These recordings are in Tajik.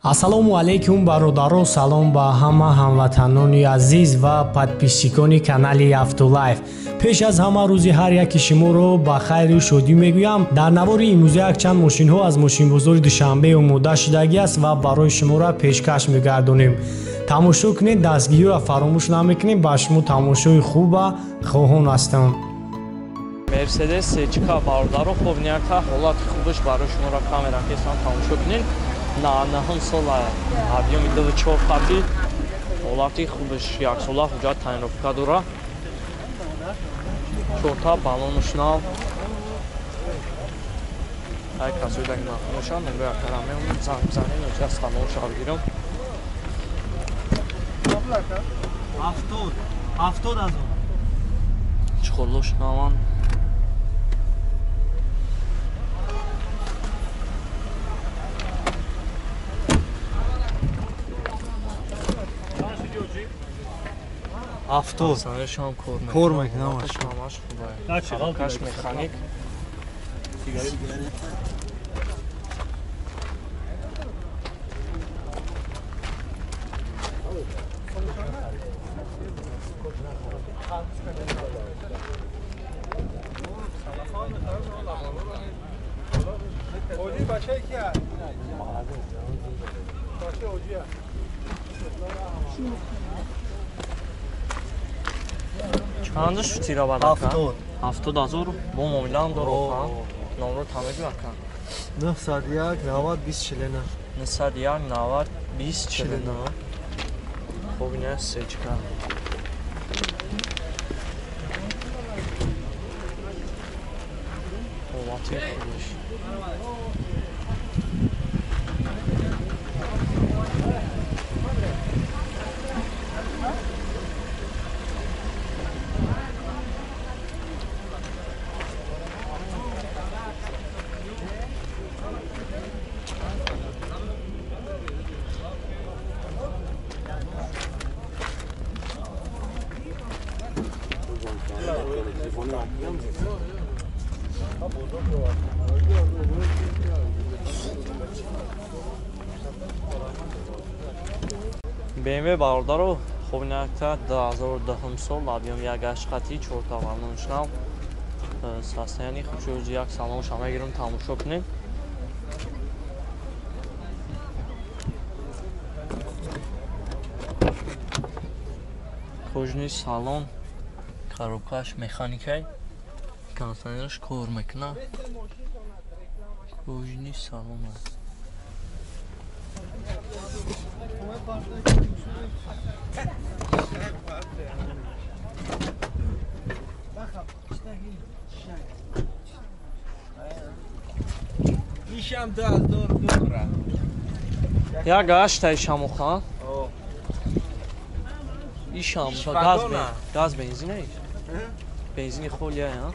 Ассалому алайкум бародаро, салом ба ҳама ҳамватанони азиз ва подписчикони канали Автолайф. Пеш аз ҳама рӯзи ҳар яки шуморо ба хайру шодӣ мегӯям. Дар навори имрӯза якчанд мошинҳо аз мошинбозори Душанбе омода шудагӣ аст ва барои шуморо пешкаш мегардонем. Тамошо кунед, дастгириро фаромӯш намекунем. Ба шумо тамошои хуба хоҳон ҳастам. Мерседес Сечка бародаро, хуб нияка ҳолати хубаш барои шуморо камера кесан тамошо кунед. На наҳум сола объёми 2.4 хати ҳолати хубаш яксола ҳуҷҷат тайинровка дора. Чорта балонуш нав. Ай касои даги нахуношан нигоҳ якара меомем, занг бизанем, ё салонша бигирам. 70 ҳазор. Чиқорлош наван. Авто. Шам кор мекунам. Ҳамаш хуб. Каш механик. Чанд шутира бадака? 70 ҳазор бо муомилаам дорам. Номро тамегӯ ака. 901 90 20 49. 901 90 20 49. Хуб, ина сечка. Ҳолати хубаш. BMW бародаро, хуб инакта 2010 сол объём 1.8 хати чорта балонш нав. Состояние хуб як салонша мегирам, тамошо кунем. Кожаный салон, коробкаш механикай, кондиционераш кор мекунад. Кожаный салон. Як гашта ишамуха. Ишам газ бензин иш. Бензини холия я.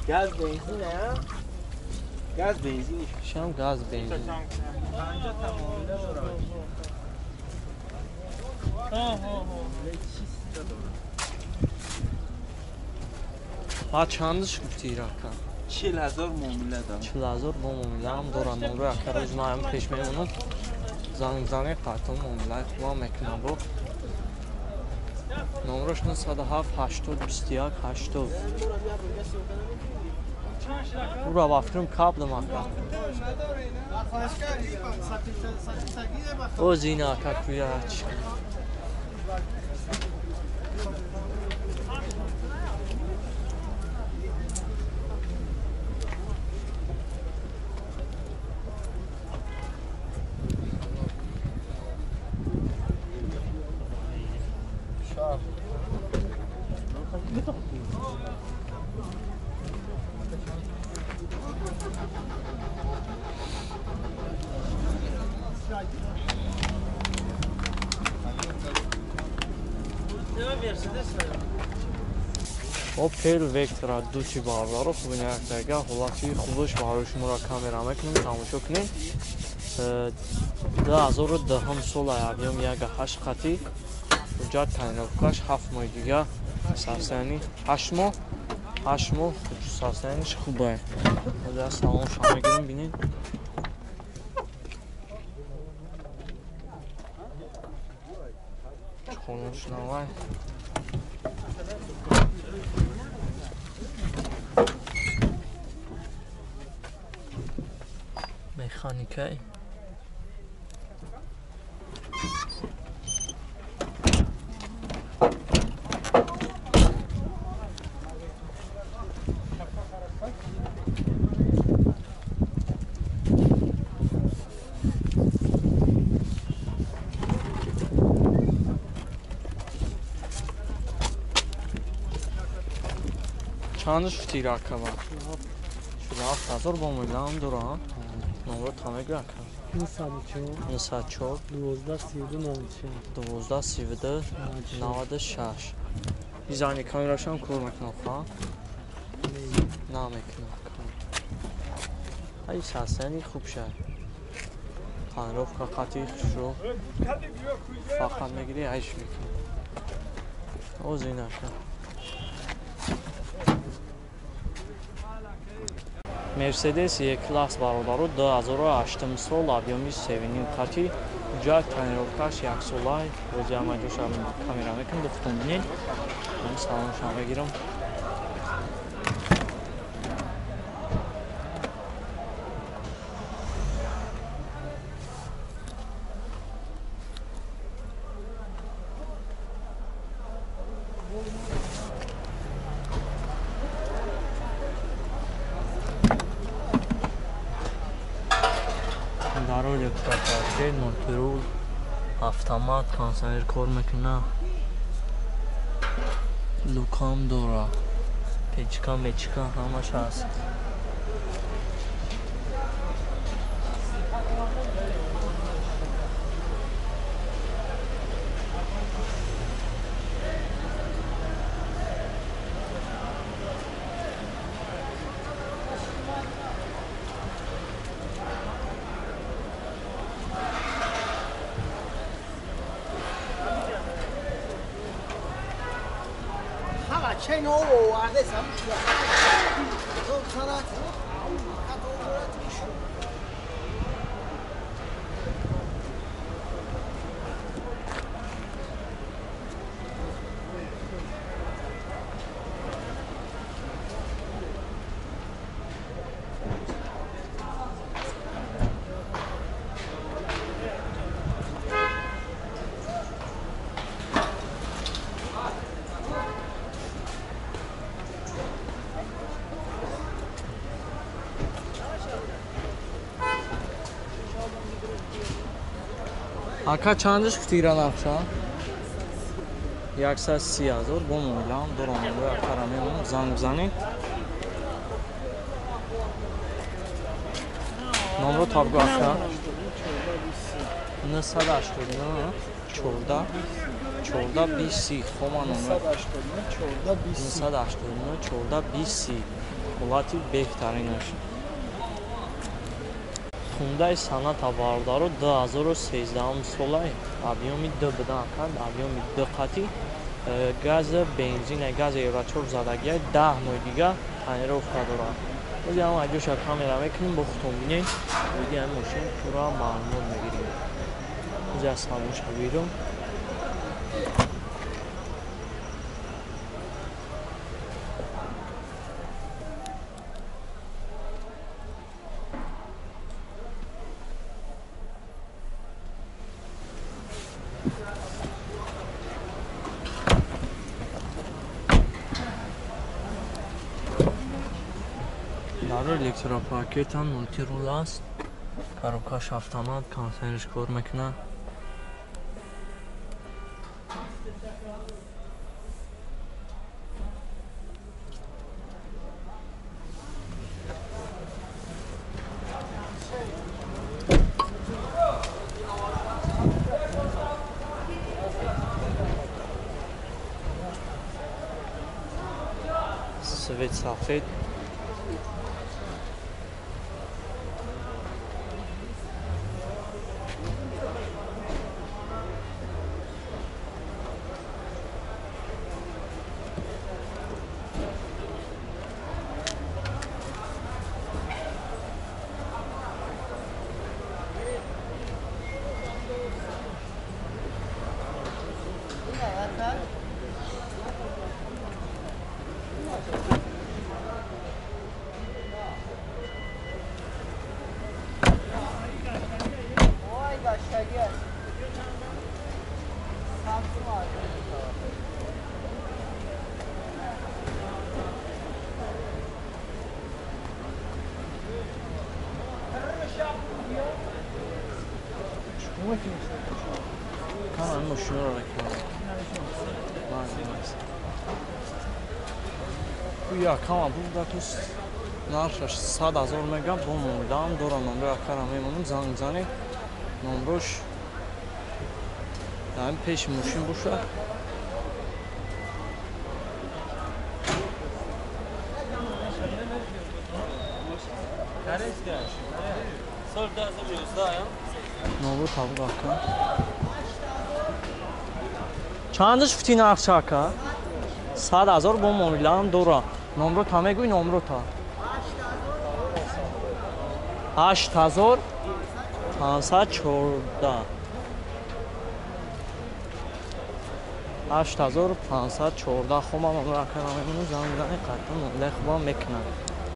Газ бензин я. Газ бензин. Ишам газ бензин. Ҳа чандаш гуфти рака? 40 ҳазор муомила дорам. 40 ҳазор бо муомилаам дорам. Номро ака рӯз наям пеш мемонам. Занг бизанем, қартон муомилаи хубам мекунам бо. Номрош 907 80 21 80. Ура ба фикрам кабдам ака. Оз ина ака куя чӣ. Opel Vectra дучи бародаро, хуб инак ҳолати хубаш барои шуморо камера мекунем, тамошо кунем. 2010 сола объём 1.8 хати ҳуҷҷат тайинровкаш 7 моҳи дига состояние 8 моҳ 8 моҳ состояниеш хубае. Ҳозир салонша мегирам, бинед. Қонуншунавай. Механикай. Чанд шуд ракава? 47000 бо милам дора. Номро тамег рака. 904 904 12 32 12 32 96. Изани камерашам кор мекунам, ха? Намекунам. Ай сасани хуб шад. Панровка қати хушро. Фақат мегири айш мекунам. Озинака. Мерседес Е-класс бародару 2008 сол объёми 3.5 қати ҷа тонировкаш яксолай розиама ҷоша камера мекунам духтун бинед. Ман салоншам мегирам. Электропакет, мультирул, автомат, кондиционер кор мекуна. Лукам дора. Печка, мечка ҳамаш ҳаст. Ака чандаш гуфти нархша? 130 000 бо муомилаам дорам, акара мемонам, занг бизанед. Номро табгу ака. 989 14 14 20 хома номер 989 14 20 ҳолати беҳтаринаш. Хундаи Саната бародару 2013 солай объёми 2 будан акад, объёми 2 қати газ бензин, газ Евро 4 задагия 10 моҳи дига тонировка дорад. Ози ҳама аҷоша камера мекунем, бо худтон бинед. Оиди ҳамин мошин пурра маълумот мегирем. Ози аз салонша бирам. Электропакетам мультирул аст, коробкаш автомат, кондиционерш кор мекунад. Свет сафед. Канам мошинро реклама. Якама буда тус нархаш 100 000 мегам, бо мурдам, дора номро акара мемонам, занг мизанем. Номрош дар пеши мошин боша. Номро табуд ака. Чандаш фути нархча ака? 100 000 бо момилаам дора. Номро та мегӯй, номро та. 8514. 8514. Хубам номро ака намемонам, занг мизанем, қатъан муомилаи хубам мекунам.